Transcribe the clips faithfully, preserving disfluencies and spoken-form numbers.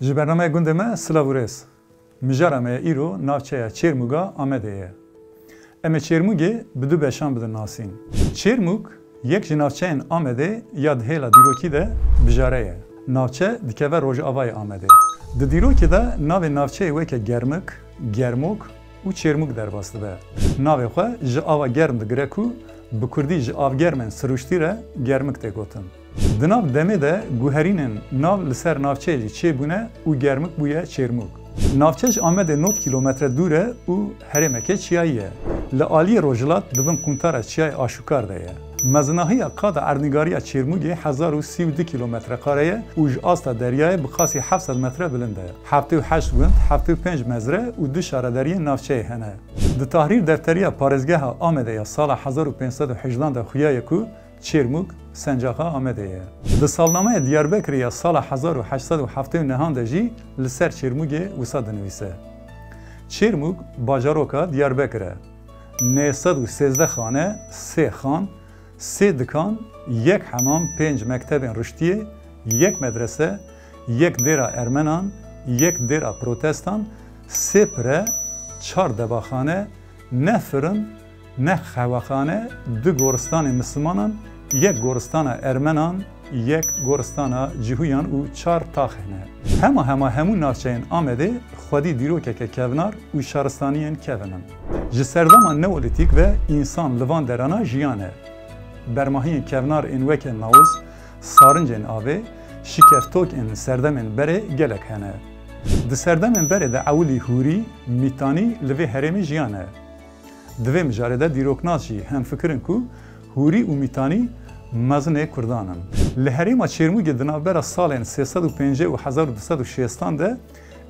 Ji bernameya gundê me silav û rêz. Mijara me ya îro navçeya Çêrmûga Amedê ye. Em ê Çêrmûgê bi du beşan bidin nasîn. Çêrmûg yek ji navçeyên Amedê ya di hêla dîrokî de bijare ye. Navçe dikeve rojavayê Amedê. Di dîrokê de navê navçeyê weke Germik, Germok û Çêrmûg derbas dibe. Navê xwe ji ava germ digire ku bi kurdî ji avgermên sirûştî re Germik tê gotin. Di nav demê de guherînên nav li ser navçeyê jî çêbûne û Germik bûye Çêrmûg. Navçe ji Amedê nod kîlometre dûr e û herêmeke çiyayî ye. Li aliyê rojhilat di bin quntara Çiyayê Aşûkar de ye. Mezinahiya qada erdnîgariya Çêrmûgê hezar û sî û du kîlometre kare ye û ji asta deryayê bi qasî heft sed metre bilind e. Heftê û heşt gund, heftê û pênc mezre û du şaredariyên navçeyê hene. Di tahrîr defteriya parêzgeha Amedê ya sala hezar û pênc sed û hejdan de xuyaye ku Çêrmûg sencaxa Amedê ye. Di salnameya Diyarbekirê ya sala hezar û heşt sed û heftê û nehan de jî li ser Çêrmûgê wisa dinivîse: Çêrmûg bajaroka Diyarbekir e. Neh sed û sêzdeh xane, sê xan, sê dikan, yek hemam, pênc mektebên ruştiyê, yek medrese, yek dêra ermenan, yek dêra protestan, sê pire, çar debaxane, neh firin, neh qehwexane, du goristanê mislimanan, yek goristana ermenan, yek goristana cihûyan û çar tax hene. Hema hema hemû navçeyên Amedê xwedî dîrokeke kevnar û şaristaniyên kevin in. Ji serdema neolîtîk ve însan li van derana jiyane. Bermahiyên kevnar ên weke nawiz, sarincên avê, şikeftokên serdemên berê gelek hene. Di serdemên berê de ewilî hûrî, mîtanî li vê herêmê jiyane. Di vê mijarê de dîroknas jî hemfikir in ku hûrî û mîtanî mezinê kurdan in. Li herêma Çêrmûgê di navbera salên sê sed û pêncî û hezar û du sed û şêstan de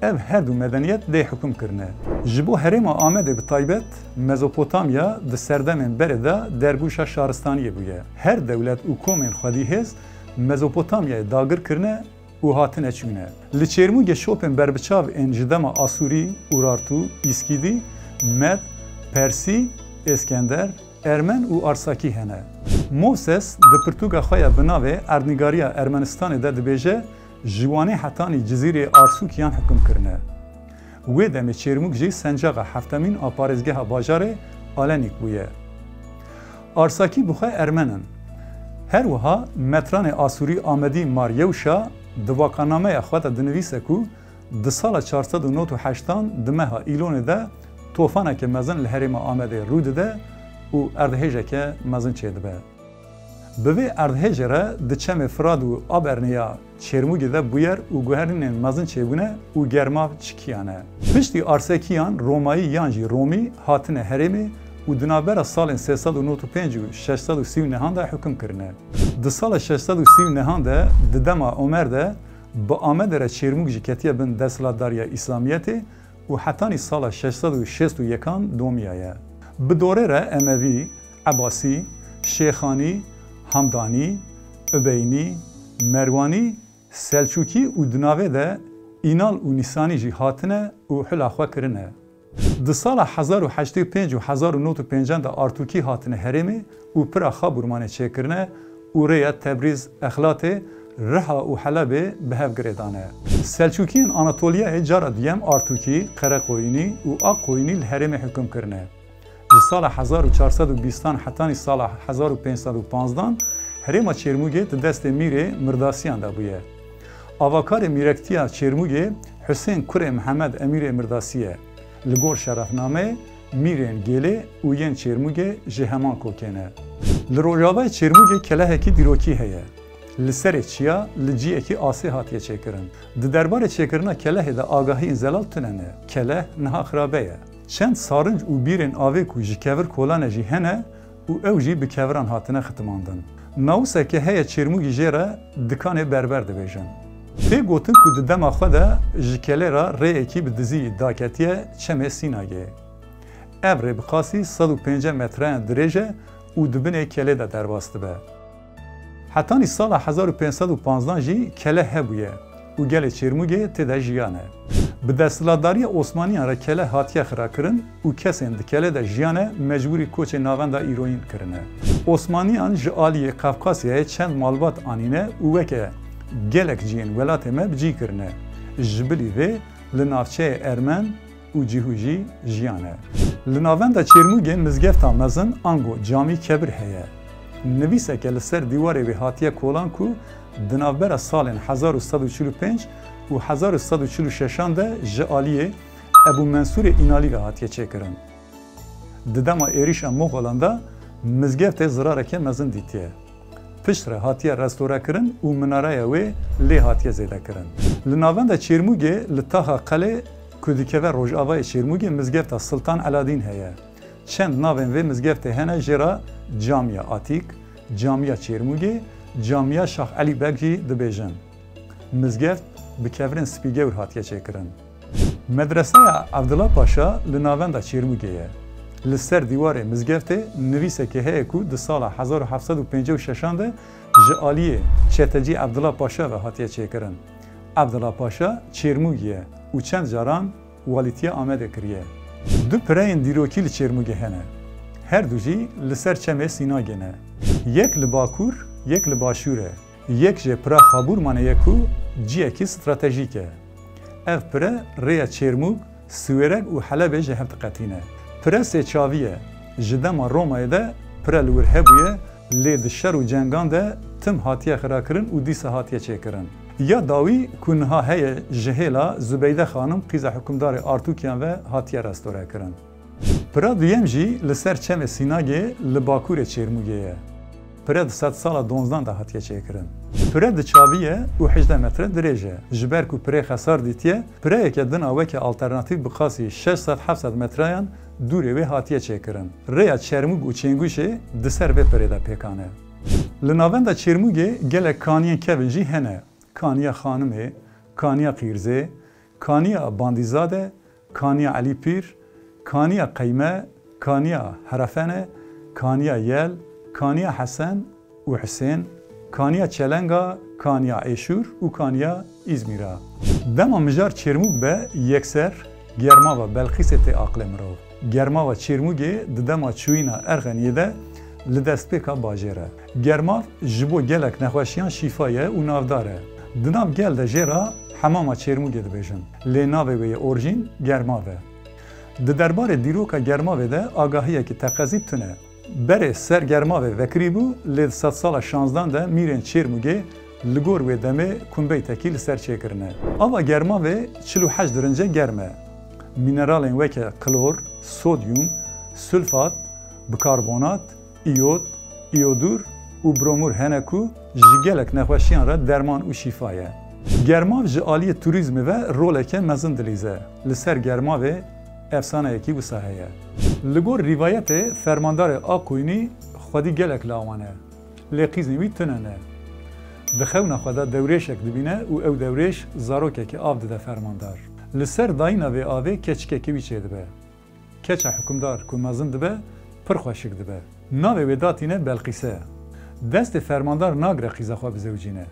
ev her du medeniyet dê hukm kirine. Ji bo herêma Amedê bi taybet, Mezopotamya di serdemên berê de dergûşa şaristaniyê bûye. Her dewlet û komên xwedîhêz Mezopotamyayê dagir kirine û hatine çûne. Li Çêrmûgê şopên berbiçav ên ji dema Asûrî, Urartû, Îskîdî, Med, Persî, Êskender, Ermen û Arsakî hene. Moses di pirtûka xwe ya bi navê Erdnîgariya Ermenistanê de dibêje, ji Wanê hetanî Cizîrê Arsûkiyan hukm kirine. Wê demê Çêrmûg jî sencaxa heftemîn a parêzgeha bajarê Alenîk bûye. Arsakî bi xwe ermen in. Her wiha metranê Asûrî Amedî Mar Yewşa di vaqanameya xwe de dinivîse ku di sala çar sed û nod û heştan di meha Îlonê de tofaneke mezin li herêma Amedê rû dide û erdhêjeke mezin çêdibe. Bi vê erdhêjê re di çemê Firat û Abernê ya Çêrmûgê de bûyer û guherînên mezin çêbûne û germav çikiyane. Piştî Arsekiyan Romayî yan jî Romî hatine herêmê û di navbera salên sê sed û nod û pênc û şeş sed û sî û nehan de hukm kirine. Di sala şeş sed û sî û nehan de di dema Omer de bi Amedê re Çêrmûg jî ketiye bin desthilatdariya Îslamiyetê û hetanî sala şeş sed û şêst û yekan domiyaye. Bi dorê re Emevî, Ebasî, Şêxanî, Hamdanî, Ubeynî, Merwanî, Selçûkî û di navê de Înal û Nîsanî jî hatine û hila xwe kirine. Di sala hezar û heştê û pênc û hezar û nod û pêncan de Artûkî hatine herêmê û pira Xaburmanê çêkirine û rêya Tebrîz, Exlatê, Riha û Helebê bi hev girêdane. Selçûkiyên Anatoliyayê cara duyem Artûkî, Qereqoyunî û Aqoyunî li herêmê hukm kirine. Ji sala hezar û çar sed û bîstan hetanî sala hezar û pênc sed û panzdan herêma Çêrmûgê di destê Mîrê Mirdasiyan de bûye. Avakarê mîrektiya Çêrmûgê Husên kurê Mihemed Emîrê Mirdasî ye. Li gor şerefnameyê Mîrên Gêlê û yên Çêrmûgê ji heman kokê ne. Li rojavayê Çêrmûgê kelehekî dîrokî heye. Li serê çiya, li ciyekî asê hatiye çêkirin. Di derbarê çêkirina kelehê de agahiyên zelal tune ne. Keleh niha xirabe ye. Çend sarinc û bîrên avê ku ji kevir kolane jî hene û ew jî bi keviran hatine xitimandin. Nawiseke heye Çêrmûgî jê re dikanê berber dibêjin. Tê gotin ku di dema xwe de ji kelê re rêyekî bi dizî daketiye çemê Sînagê. Ev rê bi qasî sed û pêncî metreyan dirêj e û di binê kelê de derbas dibe. Hetanî sala hezar û pênc sed û panzdan jî kele hebûye û gelê Çêrmûgê tê de jiyane. Bi desthilatdariya Osmaniyan re kele hatiye xirakirin û kesên di kelê de jiyane mecbûrî koçê navenda îroyîn kirine. Osmaniyan ji aliyê Qafqasyayê çend malbat anîne û weke gelek cihên welatê me bi cî kirine. Ji bilî vê li navçeyê Ermen û Cîhû jî jiyan e. Li navenda Çêrmûgê mizgefta mezin ango camî kebir heye. Nivîseke li ser dîwarê wê hatiye kolan ku di navbera salên hezar û sed û çil û pênc û hezar û sed û çil û şeşan de ji aliyê Ebû Mensûrê Înalî ve hatiye çêkirin. Di dema êrîşa Moxolan de mizgeftê zirareke mezin dîtiye. Piştre hatiye restorekirin û minareya wê lê hatiye zêdekirin. Li navenda Çêrmûgê li taxa qelê ku dikeve rojavayê Çêrmûgê mizgefta Siltan Eladîn heye. Çend navên vê mizgeftê hene, jê re Camiya Atîk, Camiya Çêrmûgê, Camiya Şax Elî Beg jî dibêjin. Mizgeft bi kevirên spîgewr hatiye çêkirin. Medreseya Evdila Paşa li navenda Çêrmûgê ye. Li ser dîwarê mizgeftê nivîsekê heye ku di sala hezar û heft sed û pêncî û şeşan de ji aliyê çetecî Evdila Paşa ve hatiye çêkirin. Evdila Paşa Çêrmûgî ye û çend caran walîtiya Amedê kiriye. Du pireyên dîrokî li Çêrmûgê hene. Her du jî li ser çemê Sînagê ne. Yek li bakur, yek li başûr e. Yek jê pira Xabûrmanê ye ku ciyekî stratejîk e. Ev pire rêya Çêrmûg, Siwêreg û Helebê ji hev diqetîne. Pire sê çavî ye. Ji dema Romayê de pire li wir hebûye, lê di şer û cengan de tim hatiye xirakirin û dîsa hatiye çêkirin. Ya dawî ku niha heye ji hêla Zubeyde Xanim qîza hukimdarê Artûkiyan ve hatiye restorekirin. Pira duyem jî li ser çemê Sînagê li bakurê Çêrmûgê ye. Pire di sedsala donzdan de hatiye çêkirin. Pire di çavî ye û hejdeh metre dirêj e. Ji ber ku pirê xesar dîtiye, pireyeke din a weke alternatîf bi qasî şeş sed heft sed metreyan dûrê wê hatiye çêkirin. Rêya Çermûg û Çêngûşê di ser vê pirê de pêkan e. Li navenda Çêrmûgê gelek kaniyên kevin jî hene. Kaniya Xanimê, Kaniya Qîrzê, Kaniya Bandîzade, Kaniya Elî Pîr, Kaniya Qeyme, Kaniya Herefene, Kaniya Yel, Kaniya Hesen û Hisên, Kaniya Çelenga, Kaniya Êşûr û Kaniya Îzmîra. Dema mijar Çêrmûg be yekser, germava Belqîsê tê aqilê mirov. Germava Çêrmûgê di dema çûyîna Erxeniyê de li destpêka bajêr e. Germav ji bo gelek nexweşiyan şîfa ye û navdar e. Di nav gel de jê re Hemama Çêrmûgê dibêjin. Lê navê wê yê orjîn Germav e. Di derbarê dîroka Germavê de agahiyekî teqezî tune. Berê ser Germavê vekirîbû, lê di sedsala şanzdan de mîrên Çêrmûgê li gor wê demê kumbeytekî li ser çêkirine. Ava Germavê çil û heşt dirince germ e. Mîneralên weke klor, sodyum, sulfat, bikarbonat, îyod, îyodûr û bromur hene ku ji gelek nexweşiyan re derman û şîfa ye. Germav ji aliyê turîzmê ve roleke mezin dilîze. Li ser Germavê efsaneyekî wisa heye. Li gor rîvayetê fermandarê Akoyînî xwedî gelek lawan e. Lê qîzên wî tune ne. Di xewna xwe de dewrêşek dibîne û ew dewrêş zarokekî av dide fermandar. Li ser dayîna vê avê keçikekî wî çêdibe. Keça hukimdar ku mezin dibe, pir xweşik dibe. Navê wê datîne Belqîse. Destê fermandar nagire qîza xwe bizewicîne.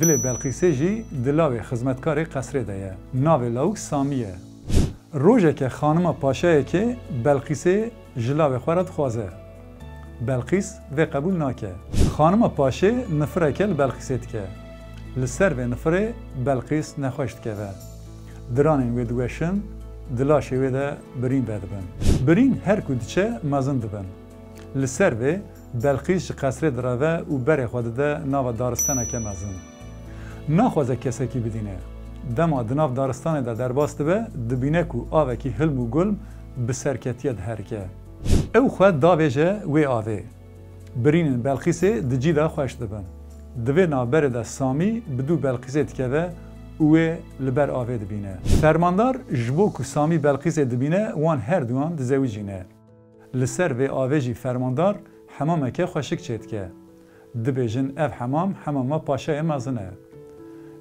Dilê Belqîsê jî di lawê xizmetkarê qesrê de ye. Navê lawik Samî ye. Rojeke xanima paşayekê Belqîsê ji lawê xwe re dixwaze. Belqîs vê qebûl nake. Xanima paşê nifireke li Belqîsê dike. Li ser vê nifirê Belqîs nexweş dikeve. Diranên wê diweşin, di laşê wê de birîn vedibin. Birîn her ku diçe mezin dibin. Li ser vê Belqîs ji qesrê direve û berê xwe dide nava daristaneke mezin. Naxwaze kesekî bidîne. Dema di nav daristanê de derbas dibe, dibîne ku avekî hilm û gulm bi serketiye diherike. Ew xwe davêje wê avê. Birînên Belqîsê di cî de xweş dibin. Di vê navberê de Samî bi dû Belqîsê dikeve û wê li ber avê dibîne. Fermandar ji bo ku Samî Belqîsê dibîne, wan her duyan dizewicîne. Li ser vê avê jî fermandar hemameke xweşik çêdike. Dibêjin ev hemam hemama paşayê mezin e.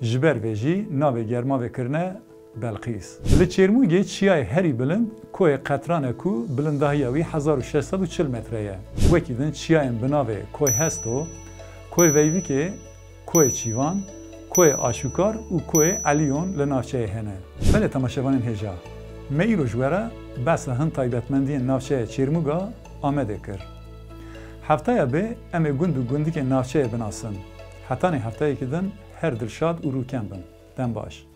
Ji ber vê jî navê Germavê kirine Belqîs. Li Çêrmûgê çiyayê herî bilind Koyê Qetran e ku bilindahiya wî hezar û şeş sed û çil metre ye. Wekî din çiyayên bi navê Koy Hesto, Koy Veyvikê, Koyê Çîvan, Koyê Aşûkar û Koyê Elîyon li navçeyê hene. Belê temaşevanên hêja, me îro ji we re behsa hin taybetmendiyên navçeya Çêrmûga Amedê kir. Heftaya bê em ê gund û gundikên navçeyê binasin. Hetanî heftayekî din her dilşad û rûken bin. Dem baş.